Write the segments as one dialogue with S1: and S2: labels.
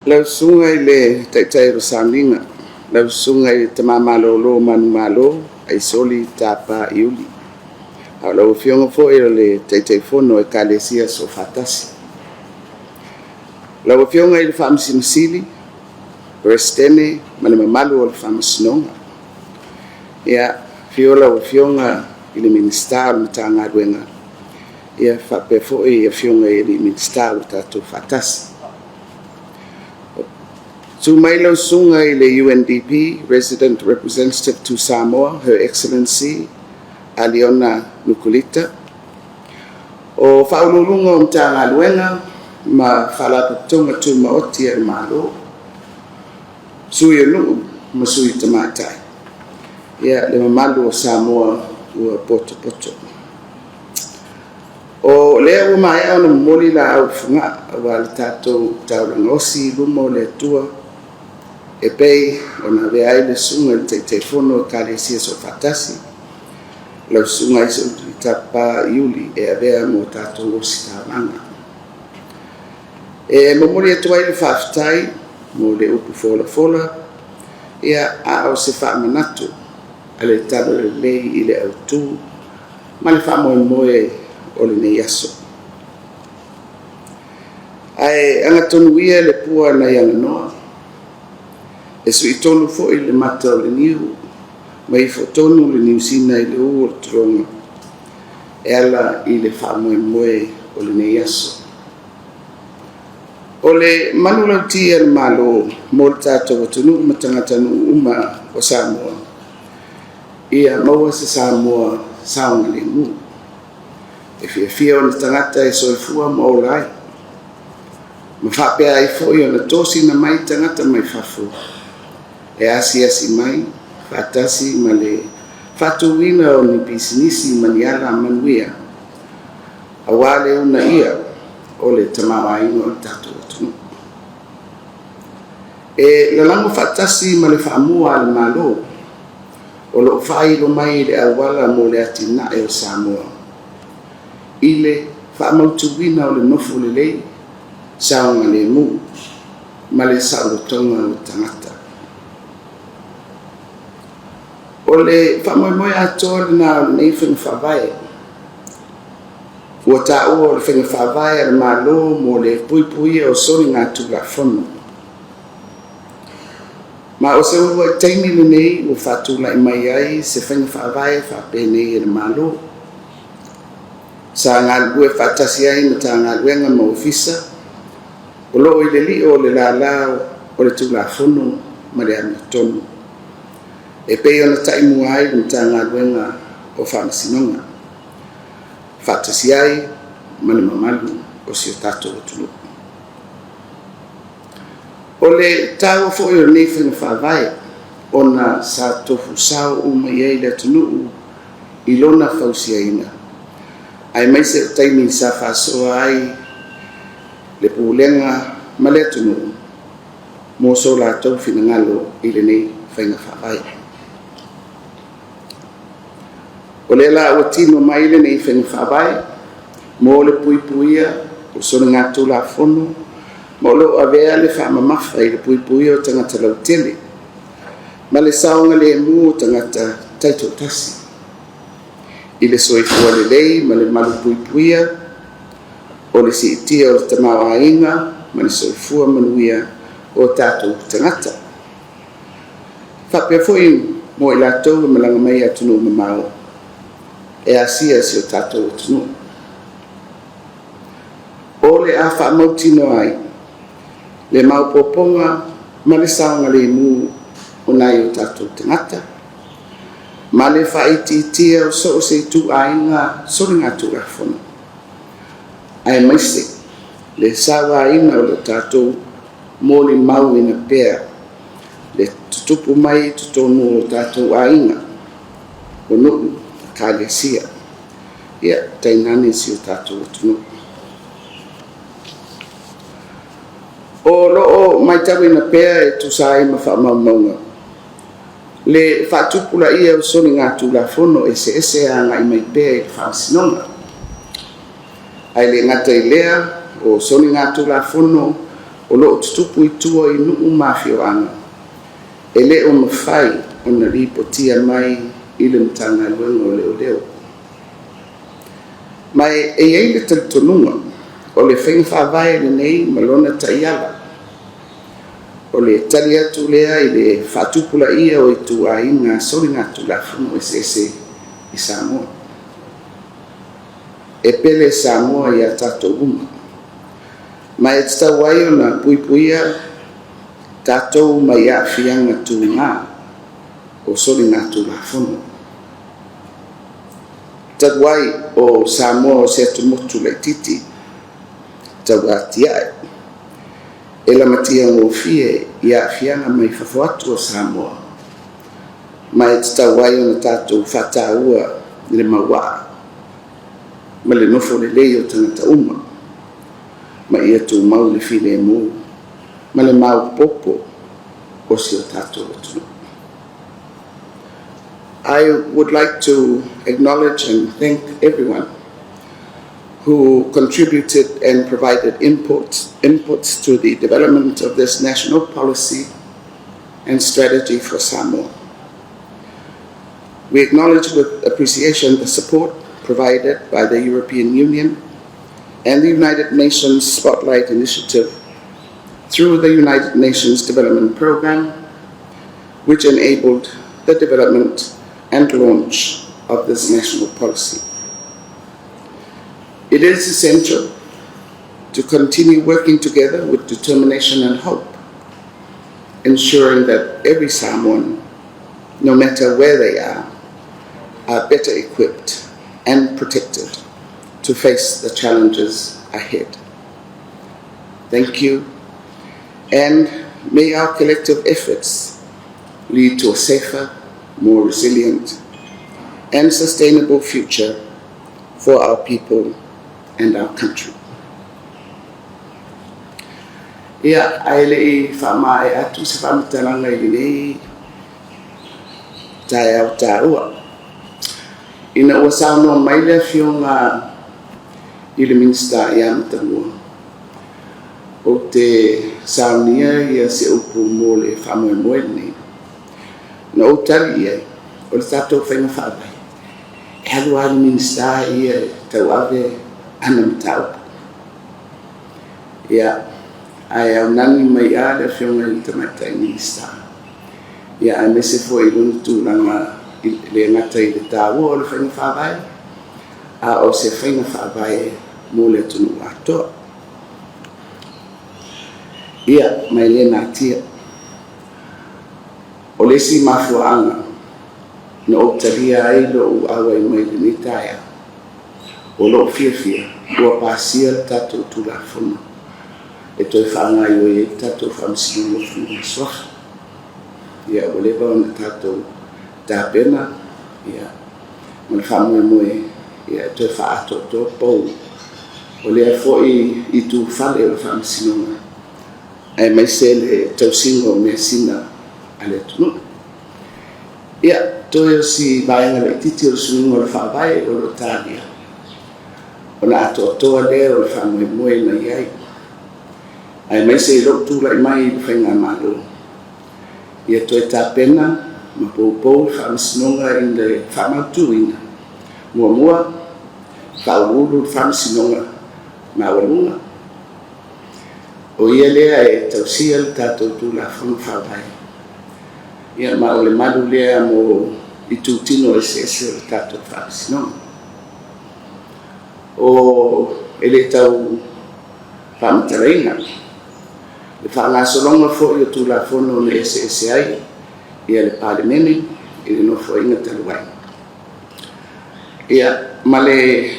S1: Lau Susuga i le Taitai o le Sauniga, lau Susuga i le Tama Malolo Manumalo Aisoli Tapa Iuli, a o lau Afioga foi o le Taitaifono o Ekalesia Soofaatasi. Lau Afioga i le Faamasino Sili, Peresetene ma le mamalu o le Faamasinoga. Ia, afio lau Afioga i le Minisita o le Matagaluega faapea foi Afioga i alii Minisita ua tatou faatasi. Susu mai lau Susuga i le UNDP Resident Representative to Samoa, Her Excellency Aliona Nukulita, o Ofisa Sili o Pulega o Matagaluega ma Faalapotopotoga Tumaoti a le Malo, Sui o Nuu ma Sui Tamaitai, ia le mamalu o Samoa ua potopoto. O lea ua maea ona momoli laau i Fogaa aua le tatou taulaga osi i luma o le Atua e pei ona avea ai le susuga i le Taitaifono o Ekalesia Soofaatasi, lau Susuga Aisoli Tapa Iuli e avea mo tatou ositaulaga. E momoli atu ai le faafetai mo le upu folafola, ia a o se faamanatu a le Talalelei i le autu ma le faamoemoe o lenei aso. Ae agatonu ia le pua nai aganoa, e sui tonu foi le mata o le niu ma ifotonu le niusina i le ū o le tologa e ala i le faamoemoe o lenei aso. O le manulauti a le Malo mo le tatou atunuu ma tagatanuu uma o Samoa, ia maua se Samoa saogalemu, e fiafia ona tagata e soifua ma ola ai, ma faapea ai foi ona tosina mai tagata mai fafo e asiasi mai faatasi ma le faatuina o ni pisinisi ma ni alamanuia aua le uunaia o le tamaoaiga o le tatou atunuu. E lalago faatasi ma le faamua a le Malo o lo o faailo mai le auala mo le atinae o Samoa i le faamautuina o le nofo lelei, saogalemu ma le saolotoga o tagata. O le faamoemoe atoa lena o lenei faiga faavae ua taua o le faiga faavae a le Malo mo le puipuia o soligatulafono. Ma o se uluai taimi lenei ua faatulai mai ai se faiga faavae faapenei e le Malo. Sa galulue faatasi ai Matagaluega ma Ofisa o lo o i le lio o le lala o le Tulafono ma le amiotonu, e pei ona taimua ai le Matagaluega o Faamasinoga, faatasi ai ma le mamalu o si o tatou atunuu. O le taua foi o lenei faiga faavae ona sa tofu sao uma i ai le atunuu i lona fausiaina, aemaise o taimi sa faasoa ai le pulega ma le atunuu mo so latou finagalo i lenei faiga faavae. O lea la ua tino mai lenei faiga faavae mo le puipuia o soligatulafono ma o lo o avea le faamamafa i le puipuia o tagata lautele ma le saogalemu o tagata taitoatasi i le soifua lelei ma le malupuipuia o le siitia o le tamaoaiga ma le soifua manuia o tatou tagata. Faapea foi mo i latou e malaga mai i atunuu mamao e asia si o tatou atunuu. O le a faamautinoa ai le maopoopoga ma le saogalemu o nai o tatou tagata ma le faaitiitia o so o se ituaiga soligatulafono, aemaise le sauaina o lo tatou molimauina pea le tutupu mai i totonu o tatou aiga, o nuu, ekalesia, ia tainane si o tatou atunuu. O lo o matauina pea e tusa ai ma faamaumauga le faatupulaia o soligatulafono eseese agai mai pea i le Faamasinoga. Ae le gata i lea o soligatulafono o lo o tutupu i tua i nuu ma afioaga e le o mafai ona lipotia mai i le Matagaluega o Leoleo. Ma e i ai le talitonuga o le faiga faavae lenei ma lona taiala, o le tali atu lea i le faatupulaia o ituaiga soligatulafono eseese i Samoa. E pele Samoa ia tatou uma, ma e tatau ai ona puipuia tatou mai aafiaga tuga o soligatulafono. Talu ai o Samoa o se atumotu laitiiti tauatiae, e lamatia gofie i aafiaga mai fafo atu o Samoa, ma e tatau ai ona tatou faataua le mauaa ma le nofo lelei o tagata uma, ma ia tumau le filemu ma le maopoopo o si o tatou atunuu. I would like to acknowledge and thank everyone who contributed and provided inputs to the development of this national policy and strategy for Samoa. We acknowledge with appreciation the support provided by the European Union and the United Nations Spotlight Initiative through the United Nations Development Programme, which enabled the development and launch of this national policy. It is essential to continue working together with determination and hope, ensuring that every Samoan, no matter where they are better equipped and protected to face the challenges ahead. Thank you, and may our collective efforts lead to a safer, more resilient, and sustainable future for our people and our country. Ia, ae le i faamaea atu se faamatalaga i lenei taeao taua, ina ua saunoa mai le Afioga i le Minisita ia Matamua, ou te saunia ia se upu mo le faamoemoe lenei. Na ou tali i ai, o le tatou faiga faavae, e alu lava le Minisita ia e tauave ana mataupu. Ia, ae aunani mai lava le Afioga i le Tamaitai Minisita. Ia, aemaise foi i lona tulaga i le gata i le taua o le faiga faavae, a o se faiga faavae mo le atunuu atoa. Ia, ma e le natia. O le isi mafuaaga na ou talia ai lou auai mai lenei taeao, o lou fiafia ua pasia le tatou Tulafono e toe faagaoioi ai le tatou Faamasinoga o Fanua ma Suafa. Ia, ua leva ona tatou tapena ia, ma le faamoemoe ia, e toe faaatoatoa pou o lea foi itu fale o le Faamasinoga, aemaise le tausiga o measina a le atunuu. Ia, toe o si vaega laitiiti o le suiga o le faavae o lo o talia, ona atoatoa lea o le faamoemoe na i ai. Aemaise i lou tulai mai i le faigamalo, ia toe tapena ma poupou le Faamasinoga i le faamautuina. Muamua, faauluulu le Faamasinoga Maualuga. O ia lea e tausia le tatou Tulafono Faavae. Ia, ma o le malu lea mo itutino eseese o le tatou Faamasinoga. O e le tau faamatalaina le faagasologa foi o Tulafono na eseese ai ia le Palemene i le Nofoaiga talu ai. Ia, ma le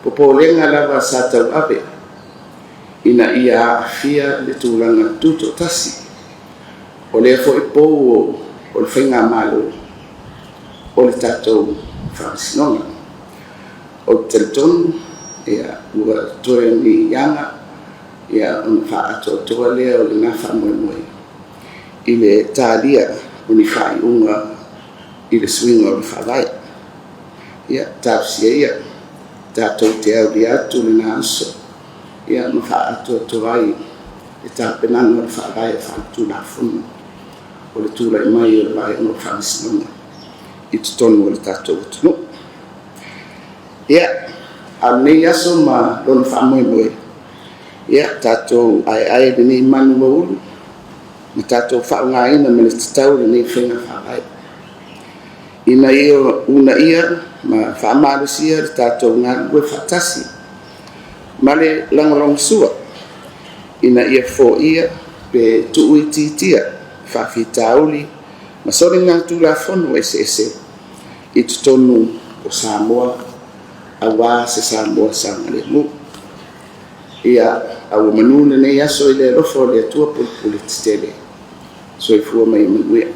S1: popolega lava sa tauave ina ia aafia le tulaga tutoatasi o lea foi pou o le faigamalo o le tatou Faamasinoga. Ou te talitonu ia, ua toe ni aga ia, ona faaatoatoa lea o lena faamoemoe i le talia o ni faaiuga i le suiga o le faavae. Ia, talosia ia, tatou te aulia atu lena aso ia, ma faaatoatoa ai le tapenaga o le Faavae Faale-Tulafono o le tulai mai o le Vaega o Faamasinoga i totonu o le tatou atunuu. Ia, a o lenei aso ma lona faamoemoe, ia tatou aeae i lenei manu ua ulu ma tatou faaaogaina ma le tatau lenei faiga faavae ina ia uunaia ma faamalosia le tatou galulue faatasi ma le lagolagosua ina ia foia pe tuuitiitia faafitauli ma soligatulafono eseese i totonu o Samoa aua se Samoa saogalemu. Ia, ae ua manu lenei aso i le alofa o le Atua pulepule tetele. Soifua ma ia manuia.